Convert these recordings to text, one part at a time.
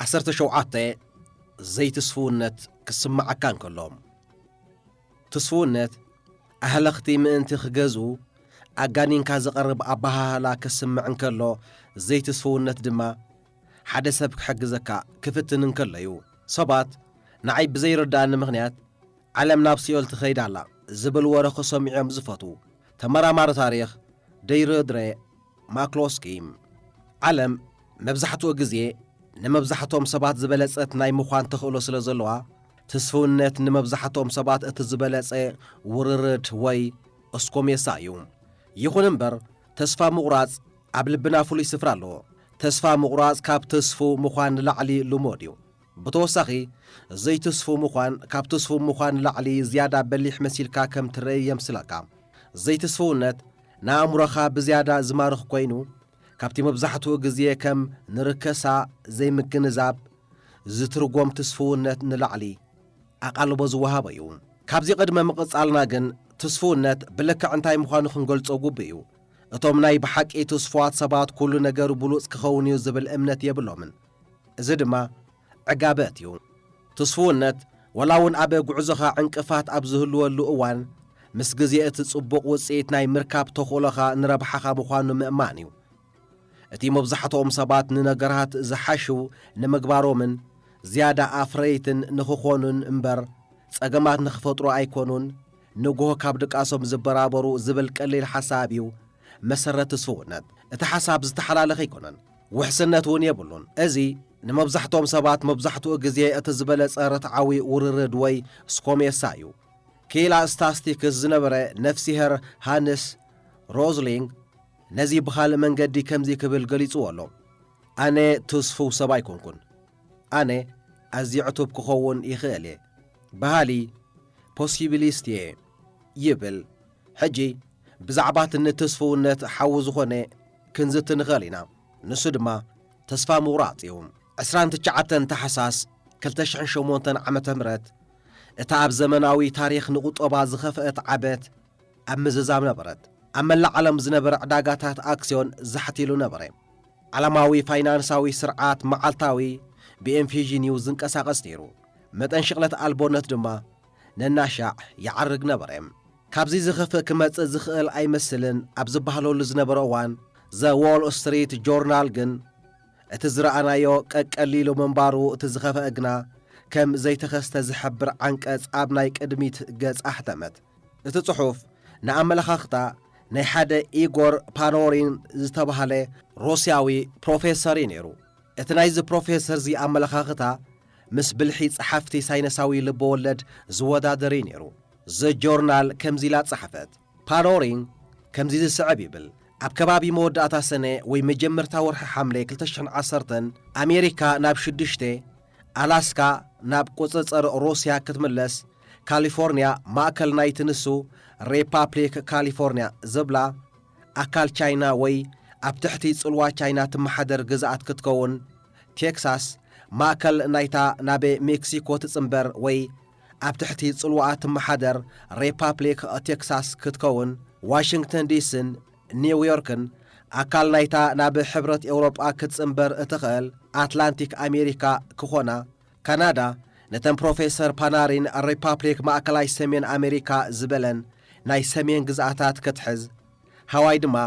ዓሰርተ ሸውዓተ። ዘይትስፍውነት ክስምዓካ እንከሎ። ትስፍውነት ኣህለኽቲ ምእንቲ ክገዝኡ ኣጋኒንካ ዝቐርብ ኣበሃህላ ክስምዕ እንከሎ፣ ዘይትስፍውነት ድማ ሓደ ሰብ ክሕግዘካ ክፍትን እንከሎ እዩ። ሰባት ንዓይ ብዘይርድኣኒ ምኽንያት ዓለም ናብ ሲኦል ትኸይድ ኣላ ዝብል ወረ ክሰምዑ እዮም ዝፈትዉ። ተመራማሪ ታሪኽ ደይርድረ ማክሎስኪ፣ ዓለም መብዛሕትኡ ግዜ ንመብዛሕትኦም ሰባት ዝበለጸት ናይ ምዃን ተኽእሎ ስለ ዘለዋ፣ ትስፍውነት ንመብዛሕትኦም ሰባት እቲ ዝበለጸ ውርርድ ወይ እስኮሜሳ እዩ። ይኹን እምበር፣ ተስፋ ምቑራጽ ኣብ ልብና ፍሉይ ስፍራ ኣለዎ። ተስፋ ምቑራጽ ካብ ትስፉው ምዃን ንላዕሊ ልሙድ እዩ። ብተወሳኺ፣ ዘይትስፉው ምዃን ካብ ትስፉው ምዃን ንላዕሊ ዝያዳ በሊሕ መሲልካ ከም ትረኢ የምስለካ። ዘይትስፍውነት ንኣእምሮኻ ብዝያዳ ዝማርኽ ኮይኑ፣ ካብቲ መብዛሕትኡ ግዜ ከም ንርከሳ ዘይምግንዛብ ዝትርጎም ትስፍውነት ንላዕሊ ኣቓልቦ ዝወሃቦ እዩ። ካብዚ ቅድመ ምቕጻልና ግን፣ ትስፍውነት ብልክዕ እንታይ ምዃኑ ክንገልጾ ግቡእ እዩ። እቶም ናይ ብሓቂ ትስፉዋት ሰባት፣ ኩሉ ነገር ብሉጽ ክኸውን እዩ ዝብል እምነት የብሎምን። እዚ ድማ ዕጋበት እዩ። ትስፍውነት፣ ዋላ እውን ኣብ ጉዕዞኻ ዕንቅፋት ኣብ ዝህልወሉ እዋን፣ ምስ ግዜ እቲ ጽቡቕ ውጽኢት ናይ ምርካብ ተኽእሎኻ ንረብሓኻ ምዃኑ ምእማን እዩ። እቲ መብዛሕትኦም ሰባት ንነገራት ዝሓሽው ንምግባሮምን ዝያዳ ኣፍረይትን ንኽኾኑን እምበር፣ ጸገማት ንኽፈጥሩ ኣይኮኑን። ንግሆ ካብ ድቃሶም ዝበራበሩ ዝብል ቀሊል ሓሳብ እዩ መሰረት ትስፍውነት። እቲ ሓሳብ ዝተሓላለኸ ኣይኮነን፣ ውሕስነት እውን የብሉን። እዚ ንመብዛሕትኦም ሰባት መብዛሕትኡ ግዜ እቲ ዝበለጸ ርትዓዊ ውርርድ ወይ ስኮሜሳ እዩ። ክኢላ ስታስቲክስ ዝነበረ ነፍሲሄር ሃንስ ሮዝሊንግ ነዚ ብኻልእ መንገዲ ከምዚ ክብል ገሊጽዎ ኣሎ፣ "ኣነ ትስፉው ሰብ ኣይኮንኩን። ኣነ ኣዝየ ዕቱብ ክኸውን ይኽእል እየ። በሃሊ፣ ፖሲቢሊስት እየ" ይብል። ሕጂ ብዛዕባ እቲ ንትስፍውነት ሓዉ ዝኾነ ክንዝቲ ንኽእል ኢና። ንሱ ድማ ተስፋ ምቑራጽ እዩ። ዕስራን ትሽዓተን ታሕሳስ ክልተ ሽሕን ሸሞንተን ዓመተ ምህረት፣ እታ ኣብ ዘመናዊ ታሪኽ ንቁጠባ ዝኸፍአት ዓበት ኣብ ምዝዛም ነበረት። ኣብ መላእ ዓለም ዝነበረ ዕዳጋታት ኣክስዮን ዛሕት ኢሉ ነበረ። ዓለማዊ ፋይናንሳዊ ስርዓት መዓልታዊ ብኤንፊዥን እዩ ዝንቀሳቐስ ነይሩ። መጠን ሽቕለት ኣልቦነት ድማ ነናሻዕ ይዓርግ ነበረ። ካብዚ ዝኸፍእ ክመጽእ ዝኽእል ኣይመስልን ኣብ ዝበሃለሉ ዝነበረ እዋን፣ ዘ ዎል ስትሪት ጆርናል ግን፣ እቲ ዝረኣናዮ ቀቀሊሉ ምንባሩ፣ እቲ ዝኸፍአ ግና ከም ዘይተኸስተ ዝሕብር ዓንቀጽ ኣብ ናይ ቅድሚት ገጽ ኣሕተመት። እቲ ጽሑፍ ንኣመለኻኽታ ናይ ሓደ ኢጎር ፓኖሪን ዝተባህለ ሩስያዊ ፕሮፌሰር እዩ ነይሩ። እቲ ናይዚ ፕሮፌሰር እዚ ኣመለኻኽታ ምስ ብልሒ ጸሓፍቲ ሳይንሳዊ ልበወለድ ዝወዳደር እዩ ነይሩ። ዘ ጆርናል ከምዚ ኢላ ጸሓፈት፣ ፓኖሪን ከምዚ ዝስዕብ ይብል፣ ኣብ ከባቢ መወዳእታ ሰነ ወይ መጀመርታ ወርሒ ሓምለ ክልተ ሽሕን ዓሰርተን፣ ኣሜሪካ ናብ ሽዱሽተ፣ ኣላስካ ናብ ቁጽጽር ሩስያ ክትምለስ፣ ካሊፎርንያ ማእከል ናይቲ ንሱ ሪፓብሊክ ካሊፎርንያ ዝብላ ኣካል ቻይና ወይ ኣብ ትሕቲ ጽልዋ ቻይና ትመሓደር ግዝኣት ክትከውን፣ ቴክሳስ ማእከል ናይታ ናብ ሜክሲኮ ትጽንበር ወይ ኣብ ትሕቲ ጽልዋኣ ትመሓደር ሪፓብሊክ ቴክሳስ ክትከውን፣ ዋሽንግተን ዲስን ኒውዮርክን ኣካል ናይታ ናብ ሕብረት ኤውሮጳ ክትጽንበር እትኽእል ኣትላንቲክ ኣሜሪካ ክኾና፣ ካናዳ ነተን ፕሮፌሰር ፓናሪን ሪፓብሊክ ማእከላይ ሰሜን ኣሜሪካ ዝበለን ናይ ሰሜን ግዝኣታት ክትሕዝ፣ ሃዋይ ድማ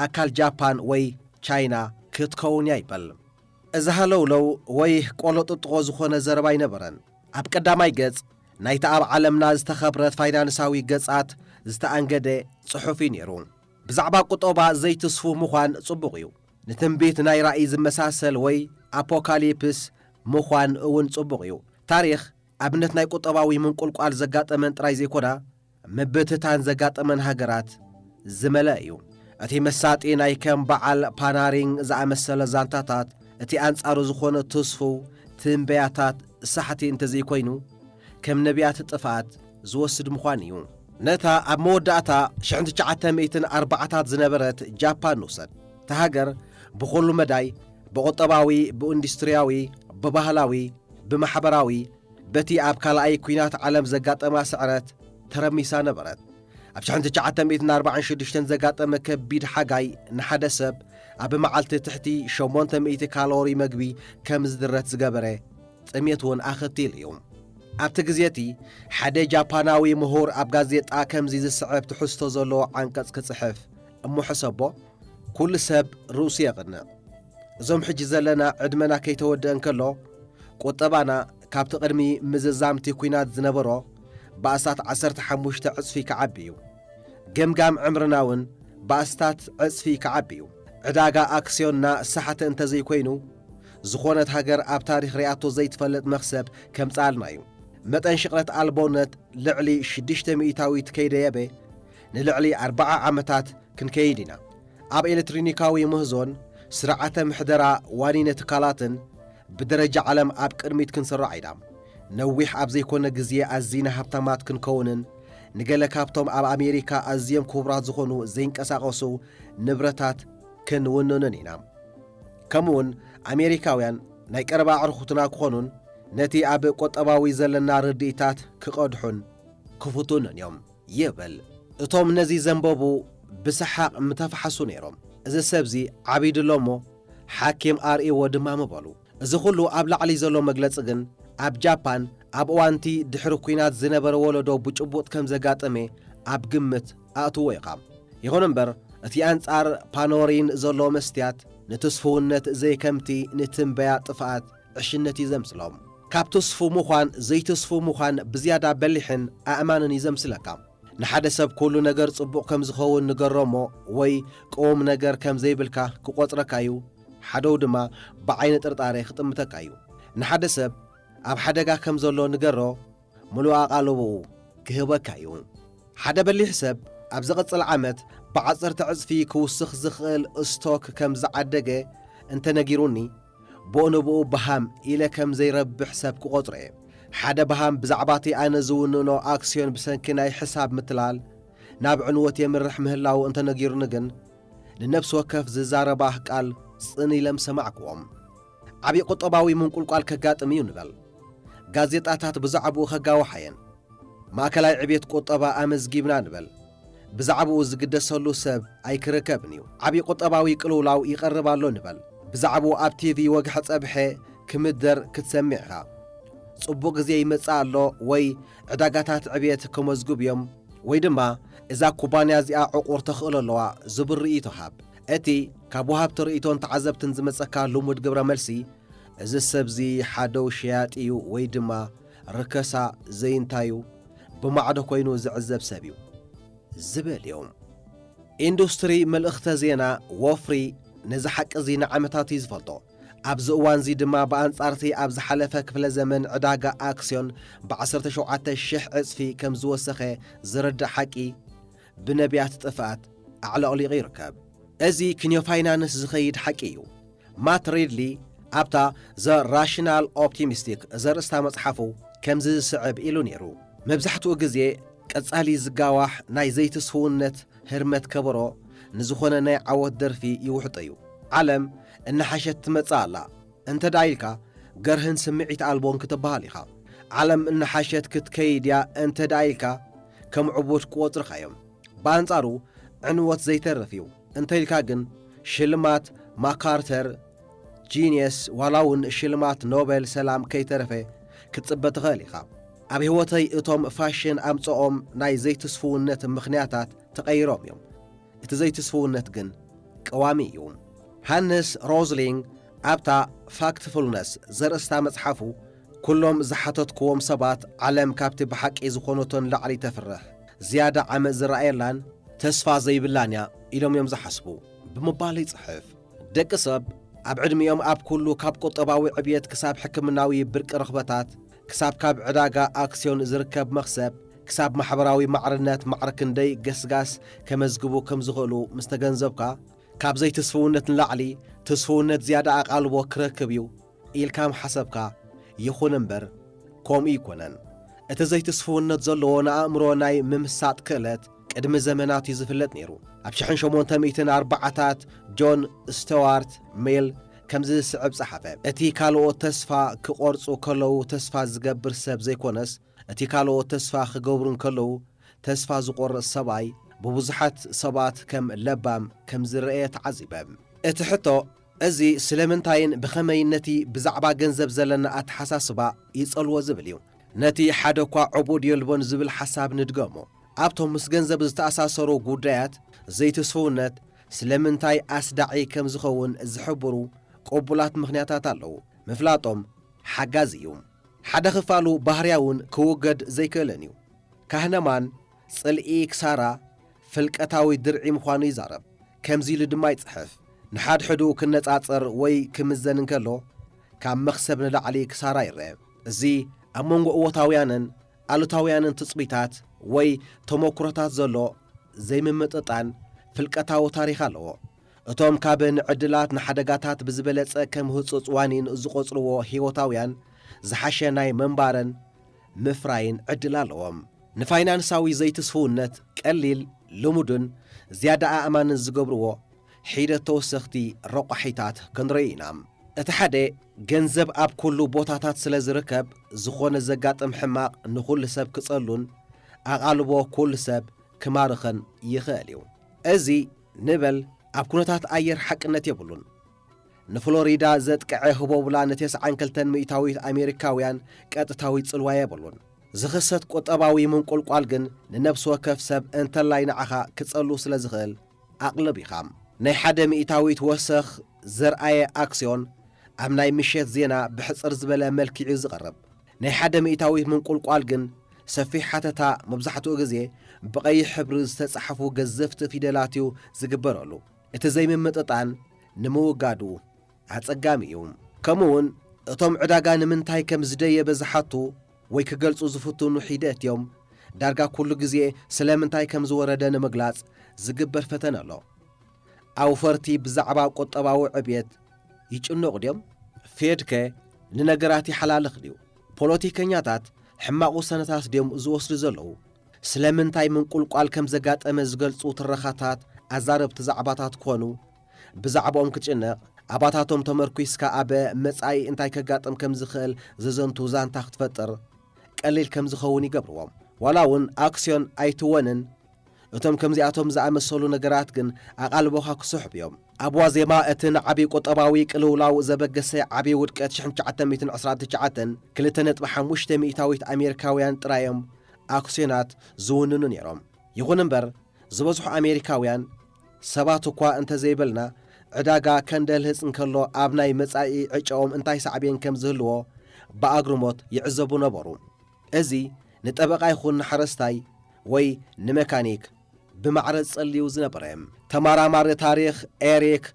ኣካል ጃፓን ወይ ቻይና ክትከውን እያ ይበል። እዚ ሃለውለው ወይ ቆሎጥጥቖ ዝኾነ ዘረባ ኣይነበረን። ኣብ ቀዳማይ ገጽ ናይታ ኣብ ዓለምና ዝተኸብረት ፋይናንሳዊ ገጻት ዝተኣንገደ ጽሑፍ እዩ ነይሩ። ብዛዕባ ቁጠባ ዘይትስፉ ምዃን ጽቡቕ እዩ። ንትንቢት ናይ ራእይ ዝመሳሰል ወይ ኣፖካሊፕስ ምዃን እውን ጽቡቕ እዩ። ታሪኽ ኣብነት ናይ ቁጠባዊ ምንቁልቋል ዘጋጠመን ጥራይ ዘይኮና፣ ምብትታን ዘጋጠመን ሃገራት ዝመልአ እዩ። እቲ መሳጢ ናይ ከም በዓል ፓናሪንግ ዝኣመሰለ ዛንታታት፣ እቲ ኣንጻሩ ዝኾነ ትስፉው ትንበያታት ሳሕቲ እንተዘይኮይኑ፣ ከም ነቢያት ጥፍኣት ዝወስድ ምዃን እዩ። ነታ ኣብ መወዳእታ ሽሕን ትሽዓተ ሚእትን ኣርባዓታት ዝነበረት ጃፓን ንውሰድ። እታ ሃገር ብኹሉ መዳይ፣ ብቁጠባዊ፣ ብኢንዱስትርያዊ፣ ብባህላዊ፣ ብማሕበራዊ፣ በቲ ኣብ ካልኣይ ኲናት ዓለም ዘጋጠማ ስዕረት ተረሚሳ ነበረት። ኣብ ሽሕን ትሽዓተ ሚእትን ኣርባዓን ሽዱሽተን ዘጋጠመ ከቢድ ሓጋይ ንሓደ ሰብ ኣብ መዓልቲ ትሕቲ ሸሞንተ ሚእቲ ካሎሪ መግቢ ከም ዝድረት ዝገበረ ጥሜት እውን ኣኸቲሉ እዩ። ኣብቲ ግዜ እቲ ሓደ ጃፓናዊ ምሁር ኣብ ጋዜጣ ከምዚ ዝስዕብ ትሕዝቶ ዘለዎ ዓንቀጽ ክጽሕፍ እሞ ሕሰቦ፣ ኩሉ ሰብ ርእሱ የቕንዕ። እዞም ሕጂ ዘለና ዕድመና ከይተወድአ እንከሎ፣ ቁጠባና ካብቲ ቅድሚ ምዝዛምቲ ኲናት ዝነበሮ ብኣስታት ዓሰርተ ሓሙሽተ ዕጽፊ ክዓቢ እዩ። ገምጋም ዕምርና እውን ብኣስታት ዕጽፊ ክዓቢ እዩ። ዕዳጋ ኣክስዮንና ሰሓተ እንተዘይኮይኑ፣ ዝኾነት ሃገር ኣብ ታሪኽ ሪኣቶ ዘይትፈልጥ መኽሰብ ከምጽኣልና እዩ። መጠን ሽቕለት ኣልቦነት ልዕሊ ሽዱሽተ ሚእታዊት ከይደየበ ንልዕሊ ኣርባዓ ዓመታት ክንከይድ ኢና። ኣብ ኤሌክትሮኒካዊ ምህዞን ስርዓተ ምሕደራ ዋኒነ ትካላትን ብደረጃ ዓለም ኣብ ቅድሚት ክንስራዕ ኢና። ነዊሕ ኣብ ዘይኮነ ግዜ ኣዚና ሃብታማት ክንከውንን ንገለ ካብቶም ኣብ ኣሜሪካ ኣዝዮም ክቡራት ዝኾኑ ዘይንቀሳቐሱ ንብረታት ክንውንንን ኢና። ከምኡውን ኣሜሪካውያን ናይ ቀረባ ኣዕሩኽትና ክኾኑን ነቲ ኣብ ቁጠባዊ ዘለና ርድኢታት ክቐድሑን ክፍትኑን እዮም ይብል። እቶም ነዚ ዘንበቡ ብሰሓቕ ምተፋሕሱ ነይሮም። እዚ ሰብዚ ዓቢዱ ኣሎ እሞ ሓኪም ኣርእይዎ ድማ ምበሉ። እዚ ኩሉ ኣብ ላዕሊ ዘሎ መግለጺ ግን ኣብ ጃፓን ኣብ እዋንቲ ድሕሪ ኲናት ዝነበረ ወለዶ ብጭቡጥ ከም ዘጋጠመ ኣብ ግምት ኣእትዎ ኢኻ። ይኹን እምበር እቲ ኣንጻር ፓኖሪን ዘሎ መስትያት ንትስፍውነት ዘይከምቲ ንትንበያ ጥፍኣት ዕሽነት እዩ ዘምስሎም። ካብ ትስፉ ምዃን ዘይትስፉ ምዃን ብዝያዳ በሊሕን ኣእማንን እዩ ዘምስለካ። ንሓደ ሰብ ኩሉ ነገር ጽቡቕ ከም ዝኸውን ንገሮ እሞ ወይ ቅዉም ነገር ከም ዘይብልካ ክቖጽረካ እዩ። ሓደው ድማ ብዓይኒ ጥርጣሬ ክጥምተካ እዩ። ንሓደ ሰብ ኣብ ሓደጋ ከም ዘሎ ንገሮ፣ ምሉእ ኣቓልቦኡ ክህበካ እዩ። ሓደ በሊሕ ሰብ ኣብ ዝቕጽል ዓመት ብዓሰርተ ዕጽፊ ክውስኽ ዝኽእል ስቶክ ከም ዝዓደገ እንተነጊሩኒ፣ ብኡ ንብኡ ብሃም ኢለ ከም ዘይረብሕ ሰብ ክቖጽሮ እየ። ሓደ ብሃም ብዛዕባቲ ኣነ ዝውንኖ ኣክስዮን ብሰንኪ ናይ ሕሳብ ምትላል ናብ ዕንወት የምርሕ ምህላዉ እንተነጊሩኒ ግን፣ ንነፍሲ ወከፍ ዝዛረባ ቃል ጽን ኢለ ምሰማዕክዎም። ዓብዪ ቁጠባዊ ምንቁልቋል ከጋጥም እዩ ንበል። ጋዜጣታት ብዛዕባኡ ከጋውሓ እየን። ማእከላይ ዕብየት ቁጠባ ኣመዝጊብና ንበል። ብዛዕባኡ ዝግደሰሉ ሰብ ኣይክርከብን እዩ። ዓብዪ ቁጠባዊ ቅልውላው ይቐርብ ኣሎ ንበል። ብዛዕባኡ ኣብ ቲቪ ወግሐ ጸብሐ ክምደር ክትሰምዕ ኢኻ። ጽቡቕ ግዜ ይመጽእ ኣሎ ወይ ዕዳጋታት ዕብየት ከመዝግቡ እዮም ወይ ድማ እዛ ኩባንያ እዚኣ ዕቑር ተኽእሎ ኣለዋ ዝብል ርእይቶ ሃብ። እቲ ካብ ወሃብቲ ርእይቶን ተዓዘብትን ዝመጸካ ልሙድ ግብረ መልሲ፣ እዚ ሰብዚ ሓደው ሸያጢ እዩ ወይ ድማ ርከሳ ዘይንታዩ ብማዕዶ ኮይኑ ዝዕዘብ ሰብ እዩ ዝብል እዩ። ኢንዱስትሪ መልእኽተ ዜና ወፍሪ ነዚ ሓቂ እዚ ንዓመታት እዩ ዝፈልጦ። ኣብዚ እዋን እዚ ድማ ብኣንጻር እቲ ኣብ ዝሓለፈ ክፍለ ዘመን ዕዳጋ ኣክስዮን ብዓሰርተ ሸውዓተ ሽሕ ዕጽፊ ከም ዝወሰኸ ዝርዳእ ሓቂ ብነቢያት ጥፍኣት ኣዕለቕሊቑ ይርከብ። እዚ ክንዮ ፋይናንስ ዝኸይድ ሓቂ እዩ። ማት ሪድሊ ኣብታ ዘ ራሽናል ኦፕቲሚስቲክ ዘርእስታ መጽሓፉ ከምዚ ዝስዕብ ኢሉ ነይሩ፣ መብዛሕትኡ ግዜ ቀጻሊ ዝጋዋሕ ናይ ዘይትስፍውነት ህርመት ከበሮ ንዝኾነ ናይ ዓወት ደርፊ ይውሕጦ እዩ። ዓለም እናሓሸት ትመጽእ ኣላ እንተ ደኣ ኢልካ፣ ገርህን ስምዒት ኣልቦን ክትበሃል ኢኻ። ዓለም እናሓሸት ክትከይድ እያ እንተ ደኣ ኢልካ፣ ከም ዕቡድ ክቖጽርኻ እዮም። ብኣንጻሩ፣ ዕንወት ዘይተርፍ እዩ እንተ ኢልካ ግን፣ ሽልማት ማካርተር ጂንየስ ዋላ እውን ሽልማት ኖቤል ሰላም ከይተረፈ ክትጽበ ትኽእል ኢኻ። ኣብ ህይወተይ እቶም ፋሽን ኣምጽኦም ናይ ዘይትስፍውነት ምኽንያታት ተቐይሮም እዮም። እቲ ዘይትስፍውነት ግን ቀዋሚ እዩ። ሃንስ ሮዝሊንግ ኣብታ ፋክትፉልነስ ዘርእስታ መጽሓፉ፣ ኩሎም ዝሓተትክዎም ሰባት ዓለም ካብቲ ብሓቂ ዝኾነቶ ንላዕሊ ተፍርሕ፣ ዝያዳ ዓመጽ ዝረኣየላን ተስፋ ዘይብላን እያ ኢሎም እዮም ዝሓስቡ ብምባል ይጽሕፍ። ደቂ ሰብ ኣብ ዕድሚኦም ኣብ ኩሉ ካብ ቁጠባዊ ዕብየት ክሳብ ሕክምናዊ ብርቂ ረኽበታት፣ ክሳብ ካብ ዕዳጋ ኣክስዮን ዝርከብ መኽሰብ፣ ክሳብ ማሕበራዊ ማዕርነት ማዕረ ክንደይ ገስጋስ ከመዝግቡ ከም ዝኽእሉ ምስ ተገንዘብካ፣ ካብ ዘይትስፍውነት ንላዕሊ ትስፍውነት ዝያዳ ኣቓልቦ ክረክብ እዩ ኢልካ ምሓሰብካ፣ ይኹን እምበር ከምኡ ኣይኮነን። እቲ ዘይትስፍውነት ዘለዎ ንኣእምሮ ናይ ምምሳጥ ክእለት ቅድሚ ዘመናት እዩ ዝፍለጥ ነይሩ። ኣብ ሽሕን ሸሞንተ ሚእትን ኣርባዓታት ጆን ስተዋርት ሚል ከምዚ ዝስዕብ ጸሓፈ፣ እቲ ካልኦት ተስፋ ክቖርጹ ከለዉ ተስፋ ዝገብር ሰብ ዘይኮነስ፣ እቲ ካልኦት ተስፋ ክገብሩ እንከለዉ ተስፋ ዝቖርጽ ሰብኣይ ብብዙሓት ሰባት ከም ለባም ከም ዝረአ ተዓዚበ። እቲ ሕቶ፣ እዚ ስለምንታይን ብኸመይን ነቲ ብዛዕባ ገንዘብ ዘለና ኣተሓሳስባ ይጸልዎ ዝብል እዩ። ነቲ ሓደ እኳ ዕቡድ የልቦን ዝብል ሓሳብ ንድገሞ። ኣብቶም ምስ ገንዘብ ዝተኣሳሰሩ ጉዳያት ዘይትስፍውነት ስለምንታይ ኣስዳዒ ከም ዝኸውን ዝሕብሩ ቅቡላት ምኽንያታት ኣለዉ። ምፍላጦም ሓጋዚ እዩ። ሓደ ክፋሉ ባህርያውን ክውገድ ዘይክእልን እዩ። ካህነማን ጽልኢ ክሳራ ፍልቀታዊ ድርዒ ምዃኑ ይዛረብ። ከምዚ ኢሉ ድማ ይጽሕፍ፣ ንሓድሕዱ ክነጻጸር ወይ ክምዘን እንከሎ፣ ካብ መኽሰብ ንላዕሊ ክሳራ ይረአ። እዚ ኣብ መንጎ እወታውያንን ኣሉታውያንን ትጽቢታት ወይ ተመኩሮታት ዘሎ ዘይምምጥጣን ፍልቀታዊ ታሪኽ ኣለዎ። እቶም ካብ ንዕድላት ንሓደጋታት ብዝበለጸ ከም ህጹጽ ዋኒን ዝቖጽርዎ ህይወታውያን፣ ዝሓሸ ናይ ምንባርን ምፍራይን ዕድል ኣለዎም። ንፋይናንሳዊ ዘይትስፍውነት ቀሊል፣ ልሙድን ዝያዳ ኣእማንን ዝገብርዎ ሒደት ተወሰኽቲ ረቋሒታት ክንርኢ ኢና። እቲ ሓደ፣ ገንዘብ ኣብ ኩሉ ቦታታት ስለ ዝርከብ፣ ዝኾነ ዘጋጥም ሕማቕ ንኹሉ ሰብ ክጸሉን ኣቓልቦ ኩሉ ሰብ ክማርኽን ይኽእል እዩ። እዚ ንበል ኣብ ኩነታት ኣየር ሓቅነት የብሉን። ንፍሎሪዳ ዘጥቅዐ ህቦብላ ንተስዓን ክልተን ሚእታዊት ኣሜሪካውያን ቀጥታዊ ጽልዋ የብሉን። ዝኽሰት ቁጠባዊ ምንቁልቋል ግን ንነፍሲ ወከፍ ሰብ እንተላይ ንዓኻ ክጸሉ ስለ ዝኽእል ኣቕልብ ኢኻ። ናይ ሓደ ሚእታዊት ወሰኽ ዘርኣየ ኣክስዮን ኣብ ናይ ምሸት ዜና ብሕጽር ዝበለ መልክዑ ዝቐርብ። ናይ ሓደ ሚእታዊት ምንቁልቋል ግን ሰፊሕ ሓተታ፣ መብዛሕትኡ ግዜ ብቐይሕ ሕብሪ ዝተጻሕፉ ገዘፍቲ ፊደላት እዩ ዝግበረሉ። እቲ ዘይምምጥጣን ንምውጋዱ ኣጸጋሚ እዩ። ከምኡውን እቶም ዕዳጋ ንምንታይ ከም ዝደየበ ዝሓቱ ወይ ክገልጹ ዝፍትኑ ሒደት እዮም። ዳርጋ ኩሉ ግዜ ስለምንታይ ከም ዝወረደ ንምግላጽ ዝግበር ፈተነ ኣሎ። ኣውፈርቲ ብዛዕባ ቁጠባዊ ዕብየት ይጭነቑ ድዮም? ፌድከ ንነገራት ይሓላልኽ ድዩ? ፖለቲከኛታት ሕማቕ ውሳነታት ድዮም ዝወስዱ ዘለዉ? ስለምንታይ ምንቁልቋል ከም ዘጋጠመ ዝገልጹ ትረኻታት ኣዛረብቲ ዛዕባታት ኮኑ፣ ብዛዕባኦም ክትጭነቕ፣ ኣባታቶም ተመርኲስካ ኣብ መጻኢ እንታይ ከጋጥም ከም ዝኽእል ዘዘንቱ ዛንታ ክትፈጥር ቀሊል ከም ዝኸውን ይገብርዎ። ዋላ እውን ኣክስዮን ኣይትወንን፣ እቶም ከምዚኣቶም ዝኣመሰሉ ነገራት ግን ኣቓልቦኻ ክስሕቡ እዮም። ኣብ ዋዜማ እቲ ንዓቢ ቁጠባዊ ቅልውላው ዘበገሰ ዓቢ ውድቀት ሽሕን ትሽዓተ ሚእትን ዕስራን ትሽዓተን፣ ክልተ ነጥቢ ሓሙሽተ ሚእታዊት ኣሜሪካውያን ጥራይ እዮም ኣክስዮናት ዝውንኑ ነይሮም። ይኹን እምበር፣ ዝበዝሑ ኣሜሪካውያን ሰባት እኳ እንተ ዘይበልና፣ ዕዳጋ ከንደልህጽ እንከሎ ኣብ ናይ መጻኢ ዕጫኦም እንታይ ሳዕቤን ከም ዝህልዎ ብኣግርሞት ይዕዘቡ ነበሩ። እዚ ንጠበቓ ይኹን ንሓረስታይ ወይ ንመካኒክ ብማዕረ ዝጸልዩ ዝነበረ። ተመራማሪ ታሪኽ ኤሪክ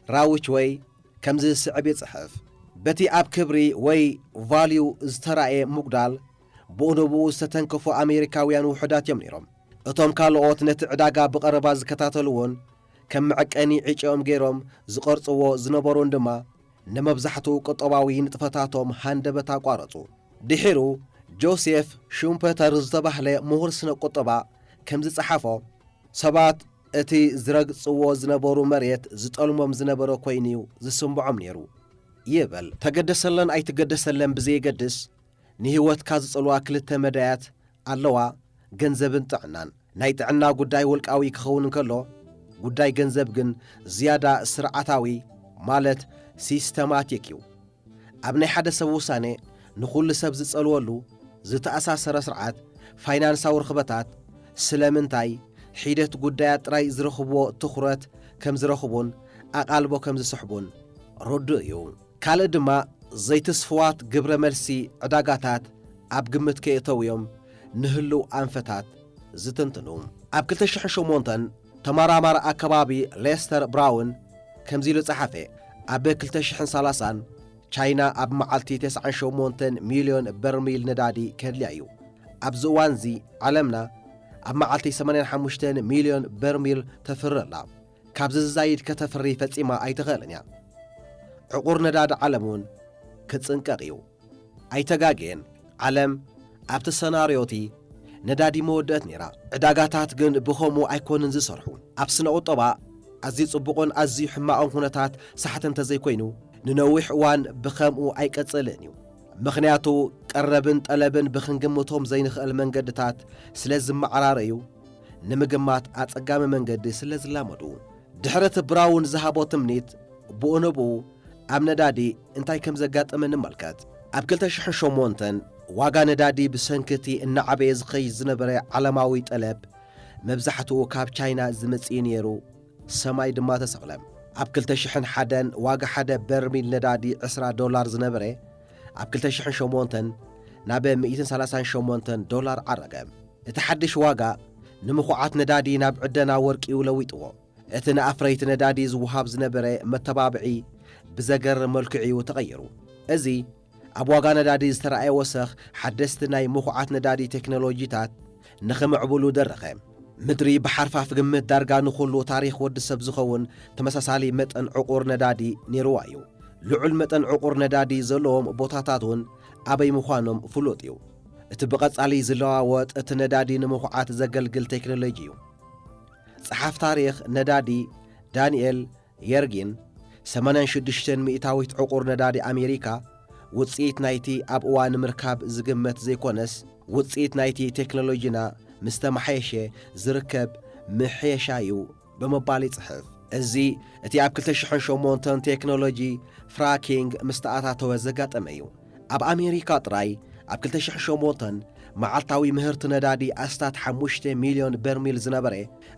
ራውችወይ ከምዚ ዝስዕብ ይጽሕፍ፣ በቲ ኣብ ክብሪ ወይ ቫልዩ ዝተራእየ ምጉዳል፣ ብኡ ንብኡ ዝተተንከፉ ኣሜሪካውያን ውሑዳት እዮም ነይሮም። እቶም ካልኦት ነቲ ዕዳጋ ብቐረባ ዝከታተሉ እውን ከም መዐቀኒ ዕጫኦም ገይሮም ዝቐርጽዎ ዝነበሩን ድማ ንመብዛሕትኡ ቁጠባዊ ንጥፈታቶም ሃንደበት ኣቋረጹ። ድሒሩ ጆሴፍ ሹምፐተር ዝተባህለ ምሁር ስነ ቁጠባ ከም ዝጸሓፎ፣ ሰባት እቲ ዝረግጽዎ ዝነበሩ መሬት ዝጠልሞም ዝነበረ ኮይኑ እዩ ዝስምዖም ነይሩ ይብል። ተገደሰለን ኣይትገደሰለን ብዘየገድስ፣ ንህይወትካ ዝጸልዋ ክልተ መዳያት ኣለዋ፣ ገንዘብን ጥዕናን። ናይ ጥዕና ጉዳይ ውልቃዊ ክኸውን እንከሎ፣ ጉዳይ ገንዘብ ግን ዝያዳ ስርዓታዊ፣ ማለት ሲስተማቲክ እዩ። ኣብ ናይ ሓደ ሰብ ውሳኔ ንኹሉ ሰብ ዝጸልወሉ ዝተኣሳሰረ ስርዓት ፋይናንሳዊ ርኽበታት፣ ስለምንታይ ሒደት ጉዳያት ጥራይ ዝረኽብዎ ትኹረት ከም ዝረኽቡን ኣቓልቦ ከም ዝስሕቡን ርዱእ እዩ። ካልእ ድማ ዘይትስፍዋት ግብረ መልሲ ዕዳጋታት ኣብ ግምት ከየእተዉ እዮም ንህሉው ኣንፈታት ዝትንትኑ። ኣብ ክልተ ሽሕን ሸሞንተን ተመራማሪ ኣከባቢ ሌስተር ብራውን ከምዚ ኢሉ ጸሓፈ፣ ኣብ ክልተ ሽሕን ሰላሳን ቻይና ኣብ መዓልቲ ተስዓን ሸሞንተን ሚልዮን በርሚል ነዳዲ ከድልያ እዩ። ኣብዚ እዋንዚ ዓለምና ኣብ መዓልቲ ሰማንያን ሓሙሽተን ሚልዮን በርሚል ተፍሪ ኣላ። ካብዚ ዝዛይድ ከተፍሪ ፈጺማ ኣይትኽእልን እያ። ዕቑር ነዳዲ ዓለም እውን ክጽንቀቕ እዩ። ኣይተጋግየን። ዓለም ኣብቲ ሰናርዮቲ ነዳዲ መወደእት ነይራ። ዕዳጋታት ግን ብኸምኡ ኣይኮኑን ዝሰርሑ። ኣብ ስነ ቁጠባ ኣዝዩ ጽቡቕን ኣዝዩ ሕማቕን ኩነታት ሳሕቲ እንተዘይኮይኑ፣ ንነዊሕ እዋን ብኸምኡ ኣይቀጽልን እዩ። ምኽንያቱ ቀረብን ጠለብን ብኽንግምቶም ዘይንኽእል መንገድታት ስለ ዝመዓራረዩ፣ ንምግማት ኣጸጋሚ መንገዲ ስለ ዝላመዱ። ድሕሪ እቲ ብራውን ዝሃቦ ትምኒት፣ ብኡ ንብኡ ኣብ ነዳዲ እንታይ ከም ዘጋጠመ ንመልከት። ኣብ ክልተ ሽሕን ሸሞንተን ዋጋ ነዳዲ ብሰንኪ እቲ እናዓበየ ዝኸይድ ዝነበረ ዓለማዊ ጠለብ፣ መብዛሕትኡ ካብ ቻይና ዝመጽእ ነይሩ፣ ሰማይ ድማ ተሰቕለ። ኣብ ክልተ ሽሕን ሓደን ዋጋ ሓደ በርሚል ነዳዲ ዕስራ ዶላር ዝነበረ፣ ኣብ ክልተ ሽሕን ሸሞንተን ናብ ሚእትን ሰላሳን ሸሞንተን ዶላር ዓረገ። እቲ ሓድሽ ዋጋ ንምኹዓት ነዳዲ ናብ ዕደና ወርቂኡ ለዊጥዎ። እቲ ንኣፍረይቲ ነዳዲ ዝወሃብ ዝነበረ መተባብዒ ብዘገርም መልክዑ እዩ ተቐይሩ። እዚ ኣብ ዋጋ ነዳዲ ዝተረኣየ ወሰኽ ሓደስቲ ናይ ምኹዓት ነዳዲ ቴክኖሎጂታት ንኽምዕብሉ ደረኸ። ምድሪ ብሓርፋፍ ግምት ዳርጋ ንኹሉ ታሪኽ ወዲ ሰብ ዝኸውን ተመሳሳሊ መጠን ዕቑር ነዳዲ ነይርዋ እዩ። ልዑል መጠን ዕቑር ነዳዲ ዘለዎም ቦታታት እውን ኣበይ ምዃኖም ፍሉጥ እዩ። እቲ ብቐጻሊ ዝለዋወጥ እቲ ነዳዲ ንምኹዓት ዘገልግል ቴክኖሎጂ እዩ። ጸሓፍ ታሪኽ ነዳዲ ዳንኤል የርጊን፣ ሰማንያን ሽዱሽተን ሚእታዊት ዕቑር ነዳዲ ኣሜሪካ ውጽኢት ናይቲ ኣብ እዋን ምርካብ ዝግመት ዘይኮነስ፣ ውጽኢት ናይቲ ቴክኖሎጂና ምስ ተመሓየሸ ዝርከብ ምሕየሻ እዩ ብምባል ይጽሕፍ። እዚ እቲ ኣብ ክልተ ሽሕን ሸሞንተን ቴክኖሎጂ ፍራኪንግ ምስ ተኣታተወ ዘጋጠመ እዩ። ኣብ ኣሜሪካ ጥራይ ኣብ ክልተ ሽሕን ሸሞንተን መዓልታዊ ምህርቲ ነዳዲ ኣስታት ሓሙሽተ ሚልዮን በርሚል ዝነበረ፣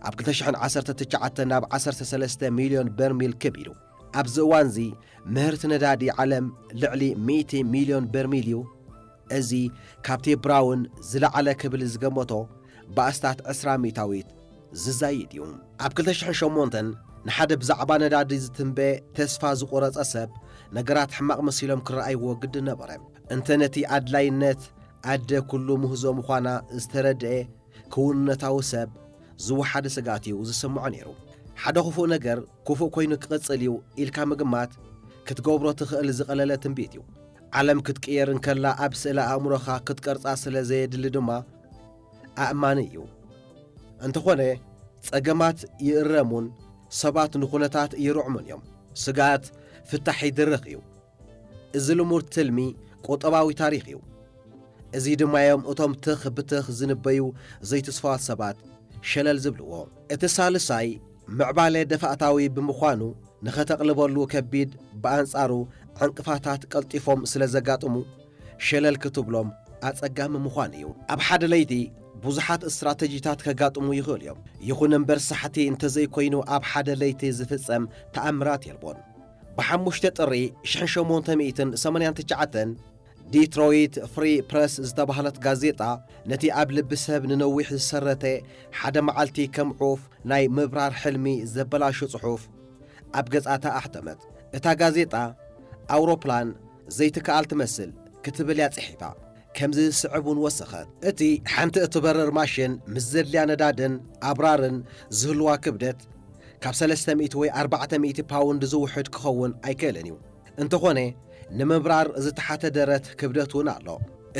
ኣብ ክልተ ሽሕን ዓሰርተ ትሽዓተን ናብ ዓሰርተ ሰለስተ ሚልዮን በርሚል ከቢዱ። ኣብዚ እዋንዚ ምህርቲ ነዳዲ ዓለም ልዕሊ ሚእቲ ሚልዮን በርሚል እዩ። እዚ ካብቲ ብራውን ዝለዓለ ክብል ዝገመቶ ብኣስታት ዕስራ ሚእታዊት ዝዛይድ እዩ። ኣብ ክልተ ሽሕን ሸሞንተን ንሓደ ብዛዕባ ነዳዲ ዝትንበ ተስፋ ዝቖረጸ ሰብ ነገራት ሕማቕ መሲሎም ክረኣይዎ ግድን ነበረ። እንተ ነቲ ኣድላይነት ኣደ ኩሉ ምህዞ ምዃና ዝተረድኤ ክውንነታዊ ሰብ ዝወሓደ ስግኣት እዩ ዝስምዖ ነይሩ። ሓደ ክፉእ ነገር ክፉእ ኮይኑ ክቕጽል እዩ ኢልካ ምግማት ክትገብሮ ትኽእል ዝቐለለ ትንቢት እዩ። ዓለም ክትቅየር እንከላ ኣብ ስእለ ኣእምሮኻ ክትቀርጻ ስለ ዘየድሊ ድማ ኣእማኒ እዩ። እንተኾነ ጸገማት ይእረሙን ሰባት ንኹነታት ይርዕሙን እዮም። ስግኣት ፍታሕ ይድርኽ እዩ። እዚ ልሙድ ትልሚ ቁጠባዊ ታሪኽ እዩ። እዚ ድማ እዮም እቶም ትኽ ብትኽ ዝንበዩ ዘይትስፋዋት ሰባት ሸለል ዝብልዎ። እቲ ሳልሳይ ምዕባለ ደፋእታዊ ብምዃኑ ንኸተቕልበሉ ከቢድ፣ ብኣንጻሩ ዕንቅፋታት ቀልጢፎም ስለ ዘጋጥሙ ሸለል ክትብሎም ኣጸጋሚ ምዃኑ እዩ። ኣብ ሓደ ለይቲ ብዙሓት ስትራተጂታት ከጋጥሙ ይኽእሉ እዮም። ይኹን እምበር ሳሕቲ እንተዘይኮይኑ ኣብ ሓደ ለይቲ ዝፍጸም ተኣምራት የልቦን። ብሓሙሽተ ጥሪ ሽሕን ሸሞንተ ሚእትን ሰማንያን ትሽዓተን ዲትሮይት ፍሪ ፕረስ ዝተባህለት ጋዜጣ ነቲ ኣብ ልቢ ሰብ ንነዊሕ ዝሰረተ ሓደ መዓልቲ ከም ዑፍ ናይ ምብራር ሕልሚ ዘበላሹ ጽሑፍ ኣብ ገጻታ ኣሕተመት። እታ ጋዜጣ ኣውሮፕላን ዘይትከኣል ትመስል ክትብል እያ ጽሒፋ። ከምዚ ዝስዕብ እውን ወሰኸት። እቲ ሓንቲ እትበርር ማሽን ምስ ዘድልያ ነዳድን ኣብራርን ዝህልዋ ክብደት ካብ ሰለስተ ሚእቲ ወይ ኣርባዕተ ሚእቲ ፓውንድ ዝውሕድ ክኸውን ኣይክእልን እዩ። እንተኾነ ንምብራር ዝተሓተ ደረት ክብደት እውን ኣሎ።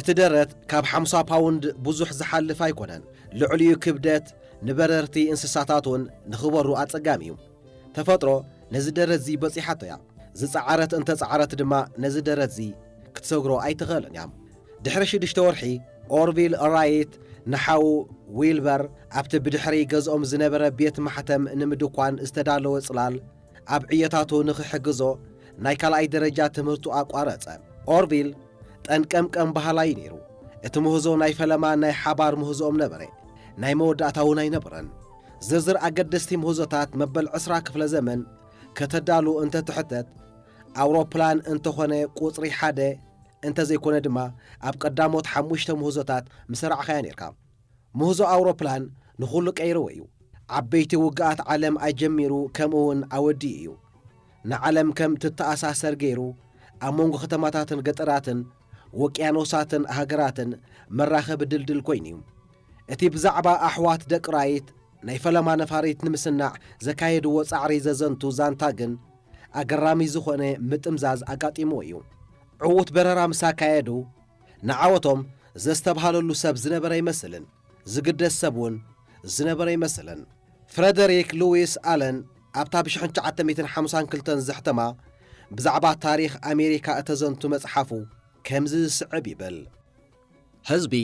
እቲ ደረት ካብ ሓምሳ ፓውንድ ብዙሕ ዝሓልፍ ኣይኮነን። ልዕሊኡ ክብደት ንበረርቲ እንስሳታት እውን ንኽበሩ ኣጸጋሚ እዩ። ተፈጥሮ ነዚ ደረትዚ በጺሓቶ እያ። ዝጸዓረት እንተጸዓረት ድማ ነዚ ደረትዚ ክትሰግሮ ኣይትኽእልን እያ። ድሕሪ ሽዱሽተ ወርሒ ኦርቪል ራይት ንሓዉ ዊልበር ኣብቲ ብድሕሪ ገዝኦም ዝነበረ ቤት ማሕተም ንምድኳን ዝተዳለወ ጽላል ኣብ ዕዮታቱ ንኽሕግዞ ናይ ካልኣይ ደረጃ ትምህርቱ ኣቋረጸ። ኦርቪል ጠንቀምቀም በሃላይ ነይሩ። እቲ ምህዞ ናይ ፈለማ ናይ ሓባር ምህዞኦም ነበረ። ናይ መወዳእታ እውን ኣይነበረን። ዝርዝር ኣገደስቲ ምህዞታት መበል ዕስራ ክፍለ ዘመን ከተዳሉ እንተትሕተት፣ ኣውሮፕላን እንተኾነ ቁጽሪ ሓደ እንተዘይኮነ ድማ ኣብ ቀዳሞት ሓሙሽተ ምህዞታት ምሰራዕኻያ ነይርካ። ምህዞ ኣውሮፕላን ንኹሉ ቀይርዎ እዩ። ዓበይቲ ውግኣት ዓለም ኣጀሚሩ ከምኡ እውን ኣወዲኡ እዩ። ንዓለም ከም ትተኣሳሰር ገይሩ ኣብ መንጎ ከተማታትን ገጠራትን ወቅያኖሳትን ሃገራትን መራኸቢ ድልድል ኮይኑ እዩ። እቲ ብዛዕባ ኣሕዋት ደቂ ራይት ናይ ፈለማ ነፋሪት ንምስናዕ ዘካየድዎ ጻዕሪ ዘዘንቱ ዛንታ ግን ኣገራሚ ዝኾነ ምጥምዛዝ ኣጋጢምዎ እዩ። ዕዉት በረራ ምስ ኣካየዱ ንዓወቶም ዘስተብሃለሉ ሰብ ዝነበረ ኣይመስልን። ዝግደስ ሰብ እውን ዝነበረ ኣይመስልን። ፍረደሪክ ሉዊስ ኣለን ኣብታ ብ ሽሕን ትሽዓተ ሚእትን ሓምሳን ክልተን ዘሕተማ ብዛዕባ ታሪኽ ኣሜሪካ እተዘንቱ መጽሓፉ ከምዚ ዝስዕብ ይብል። ህዝቢ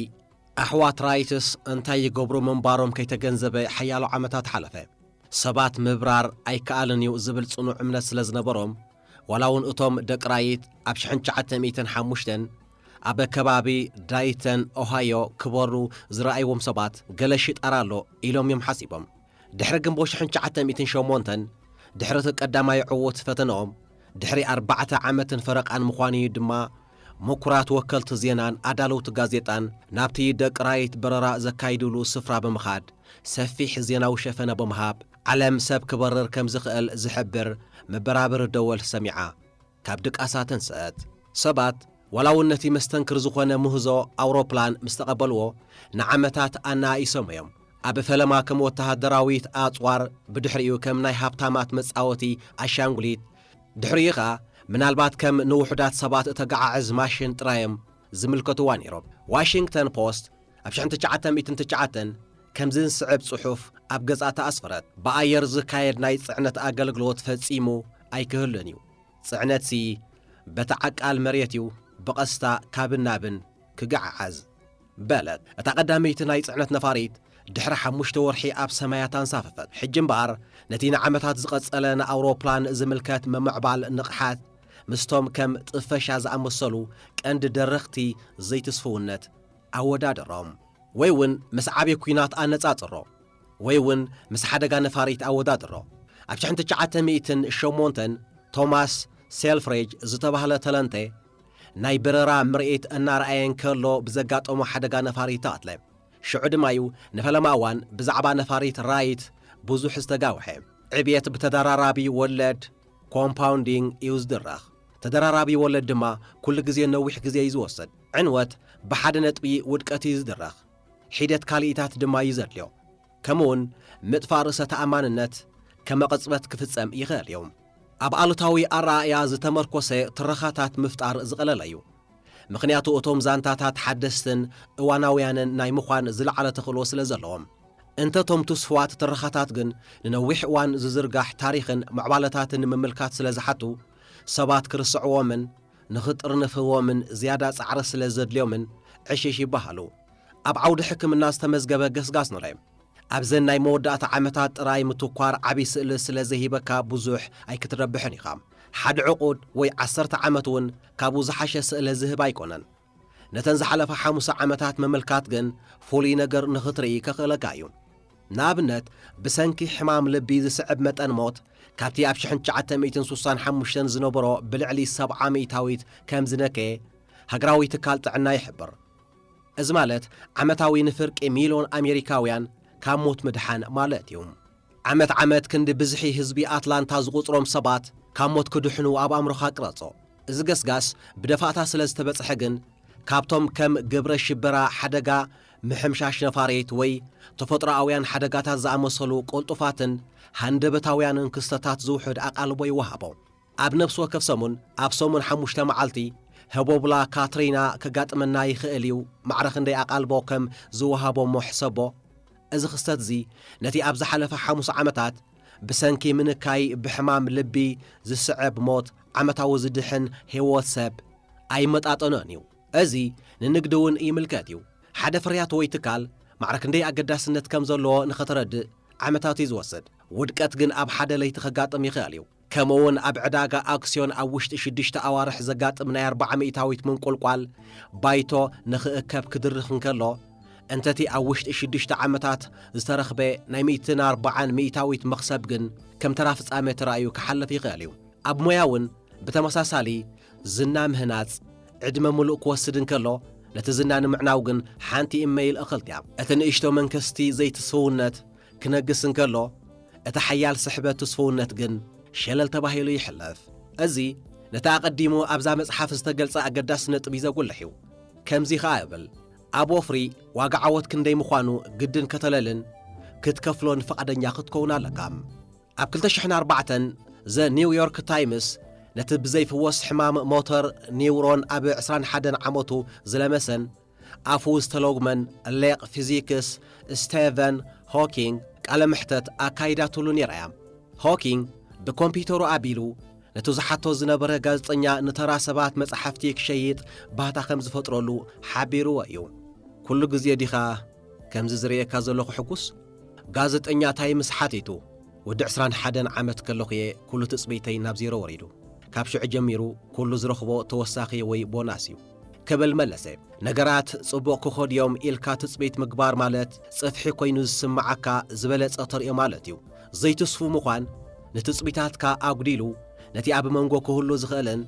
ኣሕዋት ራይትስ እንታይ ይገብሩ ምንባሮም ከይተገንዘበ ሓያሎ ዓመታት ሓለፈ። ሰባት ምብራር ኣይከኣልን እዩ ዝብል ጽኑዕ እምነት ስለ ዝነበሮም፣ ዋላ እውን እቶም ደቂ ራይት ኣብ ሽሕን ትሽዓተ ሚእትን ሓሙሽተን ኣብ ከባቢ ዳይተን ኦሃዮ ክበሩ ዝረኣይዎም ሰባት፣ ገለ ሽጣራ ኣሎ ኢሎም እዮም ሓሲቦም። ድሕሪ ግንቦት ሽሕን ትሽዓተ ሚእትን ሸሞንተን፣ ድሕሪ እቲ ቀዳማይ ዕዉት ፈተነኦም፣ ድሕሪ ኣርባዕተ ዓመትን ፈረቓን ምዃኑ እዩ ድማ፣ ምኩራት ወከልቲ ዜናን ኣዳለውቲ ጋዜጣን ናብቲ ደቂ ራይት በረራ ዘካይድሉ ስፍራ ብምኻድ፣ ሰፊሕ ዜናዊ ሸፈነ ብምሃብ፣ ዓለም ሰብ ክበርር ከም ዝኽእል ዝሕብር መበራብሪ ደወል ሰሚዓ። ካብ ድቃሳ ተንስአት። ሰባት፣ ዋላ እውን ነቲ መስተንክር ዝኾነ ምህዞ ኣውሮፕላን ምስ ተቐበልዎ፣ ንዓመታት ኣነኣኢሶም እዮም። ኣብ ፈለማ ከም ወተሃደራዊት ኣጽዋር፣ ብድሕሪኡ ከም ናይ ሃብታማት መጻወቲ ኣሻንጉሊት፣ ድሕሪኡ ኸኣ ምናልባት ከም ንውሑዳት ሰባት እተገዓዕዝ ማሽን ጥራዮም ዝምልከትዋ ነይሮም። ዋሽንግተን ፖስት ኣብ ሽሕን ትሽዓተ ሚእትን ትሽዓተን ከምዚ ዝስዕብ ጽሑፍ ኣብ ገጻ ተኣስፈረት። ብኣየር ዝካየድ ናይ ጽዕነት ኣገልግሎት ፈጺሙ ኣይክህሉን እዩ። ጽዕነትሲ በቲ ዓቃል መሬት እዩ ብቐስታ ካብን ናብን ክገዓዓዝ፣ በለት። እታ ቀዳመይቲ ናይ ጽዕነት ነፋሪት ድሕሪ ሓሙሽተ ወርሒ ኣብ ሰማያት ኣንሳፈፈት። ሕጂ እምበኣር፣ ነቲ ንዓመታት ዝቐጸለ ንኣውሮፕላን ዝምልከት ምምዕባል ንቕሓት ምስቶም ከም ጥፈሻ ዝኣመሰሉ ቀንዲ ደረኽቲ ዘይትስፍውነት ኣወዳድሮም። ወይ እውን ምስ ዓቢ ኲናት ኣነጻጽሮ፣ ወይ እውን ምስ ሓደጋ ነፋሪት ኣወዳድሮ። ኣብ ሽሕን ትሽዓተ ሚእትን ሸሞንተን ቶማስ ሴልፍሬጅ ዝተባህለ ተለንተ ናይ በረራ ምርኢት እናረኣየ እንከሎ ብዘጋጠሞ ሓደጋ ነፋሪት ተቐትለ። ሽዑ ድማ እዩ ንፈለማ እዋን ብዛዕባ ነፋሪት ራይት ብዙሕ ዝተጋውሐ። ዕብየት ብተደራራቢ ወለድ፣ ኮምፓውንዲንግ፣ እዩ ዝድረኽ። ተደራራቢ ወለድ ድማ ኩሉ ግዜ ነዊሕ ግዜ እዩ ዝወስድ። ዕንወት ብሓደ ነጥቢ ውድቀት እዩ ዝድረኽ። ሒደት ካልኢታት ድማ እዩ ዘድልዮ። ከምኡውን ምጥፋእ ርእሰ ተኣማንነት ከመ ቅጽበት ክፍጸም ይኽእል እዩ። ኣብ ኣሉታዊ ኣረኣእያ ዝተመርኮሰ ትረኻታት ምፍጣር ዝቐለለ እዩ። ምኽንያቱ እቶም ዛንታታት ሓደስትን እዋናውያንን ናይ ምዃን ዝለዓለ ተኽእሎ ስለ ዘለዎም። እንተ እቶም ትስፉዋት ትረኻታት ግን ንነዊሕ እዋን ዝዝርጋሕ ታሪኽን ምዕባለታትን ንምምልካት ስለ ዝሓቱ፣ ሰባት ክርስዕዎምን ንኽጥርንፍዎምን ዝያዳ ጻዕሪ ስለ ዘድልዮምን ዕሽሽ ይበሃሉ። ኣብ ዓውዲ ሕክምና ዝተመዝገበ ገስጋስ ንርኢ። ኣብዘን ናይ መወዳእታ ዓመታት ጥራይ ምትኳር ዓቢ ስእሊ ስለ ዘይህበካ ብዙሕ ኣይክትረብሕን ኢኻ። ሓደ ዕቑድ ወይ ዓሰርተ ዓመት እውን ካብኡ ዝሓሸ ስእሊ ዝህብ ኣይኮነን። ነተን ዝሓለፋ ሓሙሳ ዓመታት ምምልካት ግን ፍሉይ ነገር ንኽትርኢ ከኽእለካ እዩ። ንኣብነት፣ ብሰንኪ ሕማም ልቢ ዝስዕብ መጠን ሞት ካብቲ ኣብ ሽሕን ትሽዓተ ሚእትን ስሳን ሓሙሽተን ዝነበሮ ብልዕሊ ሰብዓ ሚእታዊት ከም ዝነከየ ሃገራዊ ትካል ጥዕና ይሕብር። እዚ ማለት ዓመታዊ ንፍርቂ ሚልዮን ኣሜሪካውያን ካብ ሞት ምድሓን ማለት እዩ። ዓመት ዓመት ክንዲ ብዝሒ ህዝቢ ኣትላንታ ዝቑጽሮም ሰባት ካብ ሞት ክድሕኑ ኣብ ኣእምሮኻ ቅረጾ። እዚ ገስጋስ ብደፋእታ ስለ ዝተበጽሐ ግን፣ ካብቶም ከም ግብረ ሽበራ፣ ሓደጋ ምሕምሻሽ ነፋሪት ወይ ተፈጥሮኣውያን ሓደጋታት ዝኣመሰሉ ቅልጡፋትን ሃንደበታውያንን ክስተታት ዝውሕድ ኣቓልቦ ይወሃቦ። ኣብ ነፍሲ ወከፍ ሰሙን፣ ኣብ ሰሙን ሓሙሽተ መዓልቲ፣ ህቦብላ ካትሪና ከጋጥመና ይኽእል እዩ፣ ማዕረ ክንደይ ኣቓልቦ ከም ዝወሃቦ እሞ ሕሰቦ። እዚ ክስተት እዚ፣ ነቲ ኣብ ዝሓለፈ ሓሙስ ዓመታት ብሰንኪ ምንካይ ብሕማም ልቢ ዝስዕብ ሞት ዓመታዊ ዝድሕን ህይወት ሰብ ኣይመጣጠኖን እዩ። እዚ ንንግዲ እውን ይምልከት እዩ። ሓደ ፍርያት ወይ ትካል ማዕረ ክንደይ ኣገዳስነት ከም ዘለዎ ንኸተረድእ ዓመታት እዩ ዝወስድ። ውድቀት ግን ኣብ ሓደ ለይቲ ከጋጥም ይኽእል እዩ። ከምኡውን ኣብ ዕዳጋ ኣክስዮን ኣብ ውሽጢ ሽዱሽተ ኣዋርሕ ዘጋጥም ናይ ኣርብዓ ሚእታዊት ምንቁልቋል ባይቶ ንኽእከብ ክድርኽ እንከሎ፣ እንተቲ ኣብ ውሽጢ ሽዱሽተ ዓመታት ዝተረኽበ ናይ ሚእትን ኣርብዓን ሚእታዊት መኽሰብ ግን ከም ተራ ፍጻመ ተራእዩ ክሓልፍ ይኽእል እዩ። ኣብ ሞያ እውን ብተመሳሳሊ ዝና ምህናጽ ዕድመ ምሉእ ክወስድ እንከሎ፣ ነቲ ዝና ንምዕናው ግን ሓንቲ ኢመይል እኽልቲ እያ። እቲ ንእሽቶ መንከስቲ ዘይትስፍውነት ክነግስ እንከሎ፣ እቲ ሓያል ስሕበት ትስፍውነት ግን ሸለል ተባሂሉ ይሕለፍ። እዚ ነቲ ኣቐዲሙ ኣብዛ መጽሓፍ ዝተገልጸ ኣገዳሲ ነጥቢ ዘጉልሕ እዩ። ከምዚ ኸኣ ይብል፣ ኣብ ወፍሪ ዋጋ ዓወት ክንደይ ምዃኑ ግድን ከተለልን ክትከፍሎን ፍቓደኛ ክትከውን ኣለካ። ኣብ ክልተ ሽሕን ኣርባዕተን ዘ ኒው ዮርክ ታይምስ ነቲ ብዘይፍወስ ሕማም ሞተር ኒውሮን ኣብ ዕስራን ሓደን ዓመቱ ዝለመሰን ኣፉ ዝተለጉመን ሌቕ ፊዚክስ ስቴቨን ሆኪንግ ቃለ መሕተት ኣካይዳትሉ ነይራ እያ። ሆኪንግ ብኮምፒውተሩ ኣቢሉ ነቲ ዝሓቶ ዝነበረ ጋዜጠኛ ንተራ ሰባት መጻሕፍቲ ክሸይጥ ባህታ ከም ዝፈጥረሉ ሓቢርዎ እዩ። "ኩሉ ግዜ ዲኻ ከምዚ ዝርእየካ ዘለኹ ሕጉስ? ጋዜጠኛ ታይምስ ሓቲቱ። "ወዲ ዕስራን ሓደን ዓመት ከለኹ'የ ኩሉ ትጽቢተይ ናብ ዜሮ ወሪዱ። ካብ ሽዑ ጀሚሩ ኩሉ ዝረኽቦ ተወሳኺ ወይ ቦናስ እዩ" ክብል መለሰ። ነገራት ጽቡቕ ክኸዱ እዮም ኢልካ ትጽቢት ምግባር ማለት ጽፍሒ ኮይኑ ዝስምዓካ ዝበለጸ ተርእዮ ማለት እዩ። ዘይትስፉ ምዃን ንትጽቢታትካ ኣጉዲሉ ነቲ ኣብ መንጎ ክህሉ ዝኽእልን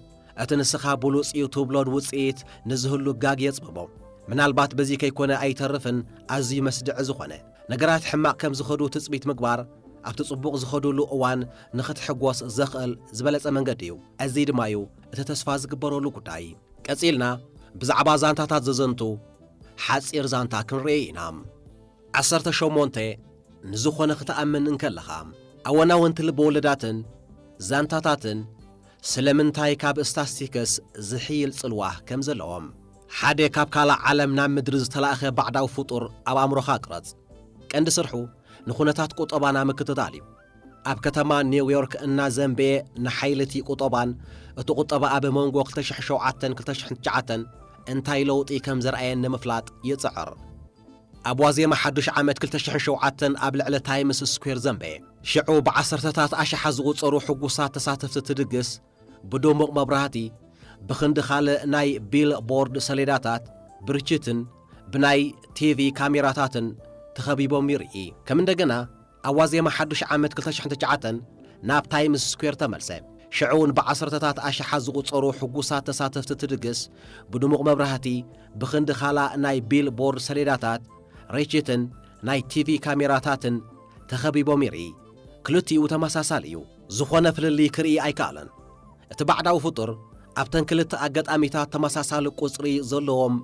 እቲ ንስኻ ብሉጽ እዩ ትብሎን ውጽኢት ንዝህሉ ጋግ የጽብቦ። ምናልባት በዚ ከይኮነ ኣይተርፍን ኣዝዩ መስድዒ ዝኾነ። ነገራት ሕማቕ ከም ዝኸዱ ትጽቢት ምግባር ኣብቲ ጽቡቕ ዝኸዱሉ እዋን ንኽትሕጎስ ዘኽእል ዝበለጸ መንገዲ እዩ። እዚ ድማ እዩ እቲ ተስፋ ዝግበረሉ ጉዳይ። ቀጺልና ብዛዕባ ዛንታታት ዘዘንቱ ሓጺር ዛንታ ክንርኢ ኢና። ዓሰርተ ሸሞንተ ንዝኾነ ክትኣምን እንከለኻ፣ ኣወናወንቲ ልበወለዳትን ዛንታታትን ስለምንታይ ካብ ስታስቲክስ ዝሕይል ጽልዋ ከም ዘለዎም። ሓደ ካብ ካልእ ዓለም ናብ ምድሪ ዝተላእኸ ባዕዳዊ ፍጡር ኣብ ኣእምሮኻ ቅረጽ። ቀንዲ ስርሑ ንኹነታት ቁጠባና ምክትታል እዩ። ኣብ ከተማ ኒውዮርክ እናዘንበየ ንሓይሊ እቲ ቁጠባን እቲ ቁጠባ ኣብ መንጎ ክልተ ሽሕን ሸውዓተን ክልተ ሽሕን ትሽዓተን እንታይ ለውጢ ከም ዘርኣየን ንምፍላጥ ይጽዕር። ኣብ ዋዜማ ሓዱሽ ዓመት ክልተ ሽሕን ሸውዓተን ኣብ ልዕሊ ታይምስ ስኩዌር ዘንበየ። ሽዑ ብዓሰርተታት ኣሽሓት ዝቑጸሩ ሕጉሳት ተሳተፍቲ እቲ ድግስ ብድሙቕ መብራህቲ፣ ብኽንዲ ካልእ ናይ ቢል ቦርድ ሰሌዳታት፣ ብርችትን ብናይ ቲቪ ካሜራታትን ተኸቢቦም ይርኢ። ከም እንደገና ኣብ ዋዜማ ሓዱሽ ዓመት ክልተ ሽሕን ትሽዓተን ናብ ታይምስ ስኩዌር ተመልሰ። ሽዑ እውን ብዓሰርተታት ኣሽሓት ዝቑጸሩ ሕጉሳት ተሳተፍቲ እቲ ድግስ ብድሙቕ መብራህቲ፣ ብኽንዲ ካላ ናይ ቢል ቦርድ ሰሌዳታት፣ ርችትን ናይ ቲቪ ካሜራታትን ተኸቢቦም ይርኢ። ክልቲኡ ተመሳሳሊ እዩ። ዝኾነ ፍልልይ ክርኢ ኣይከኣለን። እቲ ባዕዳዊ ፍጡር ኣብተን ክልተ ኣጋጣሚታት ተመሳሳሊ ቁጽሪ ዘለዎም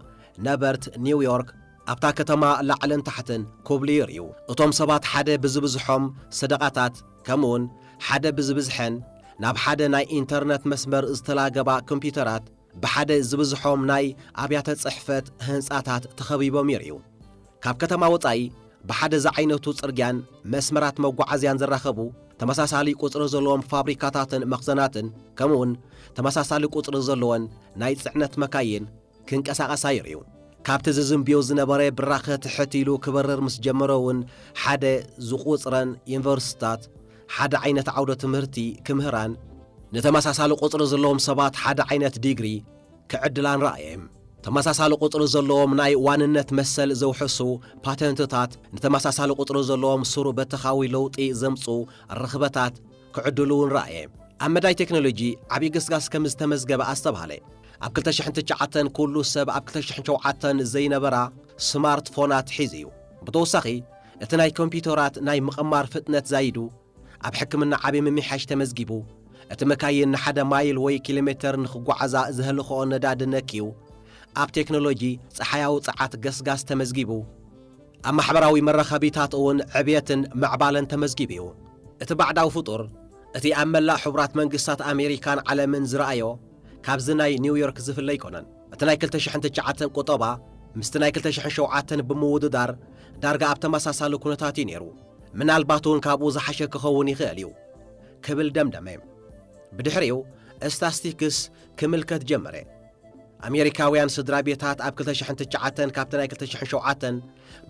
ነበርት ኒውዮርክ ኣብታ ከተማ ላዕልን ታሕትን ክብሉ ይርእዩ። እቶም ሰባት ሓደ ብዝብዝሖም ሰደቓታት፣ ከምኡውን ሓደ ብዝብዝሐን ናብ ሓደ ናይ ኢንተርነት መስመር ዝተላገባ ኮምፒውተራት፣ ብሓደ ዝብዝሖም ናይ ኣብያተ ጽሕፈት ህንጻታት ተኸቢቦም ይርእዩ። ካብ ከተማ ወጻኢ ብሓደ ዝዓይነቱ ጽርግያን መስመራት መጓዓዝያን ዝራኸቡ ተመሳሳሊ ቁጽሪ ዘለዎም ፋብሪካታትን መኽዘናትን፣ ከምኡውን ተመሳሳሊ ቁጽሪ ዘለወን ናይ ጽዕነት መካይን ክንቀሳቐሳ ይርእዩ። ካብቲ ዝዝንብዮ ዝነበረ ብራኸ ትሕት ኢሉ ክበርር ምስ ጀመረ እውን ሓደ ዝቑጽረን ዩኒቨርሲታት ሓደ ዓይነት ዓውደ ትምህርቲ ክምህራን፣ ንተመሳሳሊ ቁጽሪ ዘለዎም ሰባት ሓደ ዓይነት ዲግሪ ክዕድላን ረኣየ። ተመሳሳሊ ቁጽሪ ዘለዎም ናይ ዋንነት መሰል ዘውሕሱ ፓተንትታት፣ ንተመሳሳሊ ቁጽሪ ዘለዎም ስሩ በተኻዊ ለውጢ ዘምጽኡ ርኽበታት ክዕድሉ እውን ረኣየ። ኣብ መዳይ ቴክኖሎጂ ዓብዪ ገስጋስ ከም ዝተመዝገበ ኣስተብሃለ። ኣብ ክልተ ሽሕን ትሽዓተን ኩሉ ሰብ ኣብ ክልተ ሽሕን ሸውዓተን ዘይነበራ ስማርትፎናት ሒዙ እዩ። ብተወሳኺ፣ እቲ ናይ ኮምፒውተራት ናይ ምቕማር ፍጥነት ዛይዱ፣ ኣብ ሕክምና ዓቢ ምምሕያሽ ተመዝጊቡ። እቲ መካይን ንሓደ ማይል ወይ ኪሎ ሜተር ንኽጓዓዛ ዘህልኽኦ ነዳዲ ነክዩ። ኣብ ቴክኖሎጂ ጸሓያዊ ጸዓት ገስጋስ ተመዝጊቡ። ኣብ ማሕበራዊ መራኸቢታት እውን ዕብየትን ምዕባለን ተመዝጊቡ እዩ። እቲ ባዕዳዊ ፍጡር፣ እቲ ኣብ መላእ ሕቡራት መንግስታት ኣሜሪካን ዓለምን ዝረኣዮ፣ ካብዚ ናይ ኒውዮርክ ዝፍለ ኣይኮነን። እቲ ናይ ክልተ ሽሕን ትሽዓተን ቁጠባ ምስቲ ናይ ክልተ ሽሕን ሸውዓተን ብምውድዳር ዳርጋ ኣብ ተመሳሳሊ ኩነታት እዩ ነይሩ። ምናልባት እውን ካብኡ ዝሓሸ ክኸውን ይኽእል እዩ ክብል ደምደመ። ብድሕሪኡ ስታስቲክስ ክምልከት ጀመረ። ኣሜሪካውያን ስድራ ቤታት ኣብ ክልተ ሽሕን ትሽዓተን ካብቲ ናይ ክልተ ሽሕን ሸውዓተን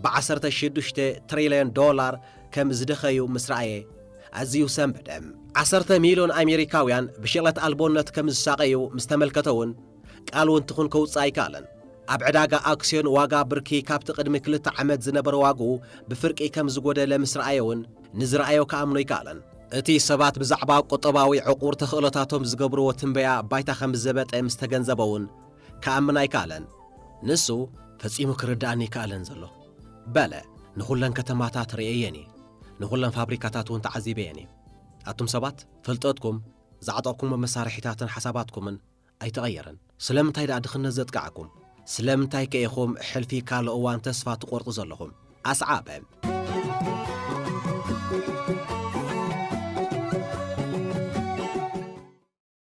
ብዓሰርተ ሽዱሽተ ትሪልዮን ዶላር ከም ዝደኸዩ ምስ ረኣየ ኣዝዩ ሰንበደ። ዓሰርተ ሚልዮን ኣሜሪካውያን ብሸቕለት ኣልቦነት ከም ዝሳቐዩ ምስ ተመልከተ እውን ቃል እውን ትኹን ከውጽእ ኣይከኣለን። ኣብ ዕዳጋ ኣክስዮን ዋጋ ብርኪ ካብቲ ቅድሚ ክልተ ዓመት ዝነበረ ዋግኡ ብፍርቂ ከም ዝጎደለ ምስ ረኣየ እውን ንዝረኣዮ ክኣምኖ ኣይከኣለን። እቲ ሰባት ብዛዕባ ቁጠባዊ ዕቑር ተኽእሎታቶም ዝገብርዎ ትንበያ ባይታ ከም ዝዘበጠ ምስ ተገንዘበ እውን ክኣምን ኣይከኣለን። ንሱ ፈጺሙ ክርድኣኒ ኣይከኣለን ዘሎ በለ። ንኹለን ከተማታት ርእየየን እየ። ንኹለን ፋብሪካታት እውን ተዓዚበየን እየ። ኣቱም ሰባት፣ ፍልጠትኩም፣ ዝዓጠቕኩሞ መሳርሒታትን ሓሳባትኩምን ኣይተቐየረን። ስለምንታይ ደኣ ድኽነት ዘጥቅዓኩም? ስለምንታይ ከ ኢኹም ሕልፊ ካልእ እዋን ተስፋ ትቖርጹ ዘለኹም? ኣስዓበ።